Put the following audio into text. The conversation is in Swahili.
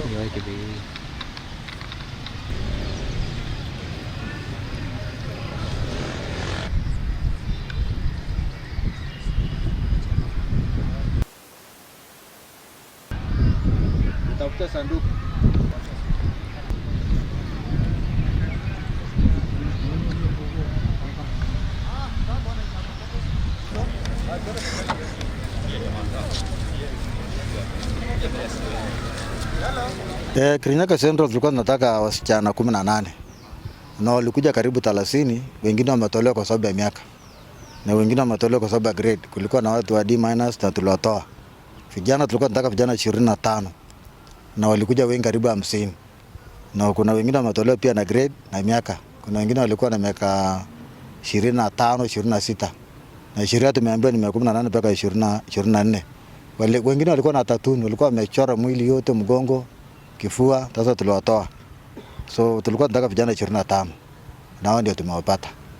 Niweke bei. Tafuta sanduku. Kirinyaga Central tulikuwa tunataka wasichana 18 na walikuja karibu 30, wengine wametolewa kwa sababu ya miaka na wengine wametolewa kwa sababu ya grade. Kulikuwa na watu wa D minus na tuliwatoa. Vijana tulikuwa tunataka vijana 25 na walikuja wengi karibu 50, na kuna wengine wametolewa pia na grade na miaka. Kuna wengine walikuwa na miaka 25, 26 na sheria tumeambiwa ni miaka 18 mpaka 24. Wale wengine walikuwa na tattoo, walikuwa wamechora mwili yote, mgongo, kifua. Sasa tuliwatoa. So tulikuwa tunataka vijana 25 na hao ndio tumewapata.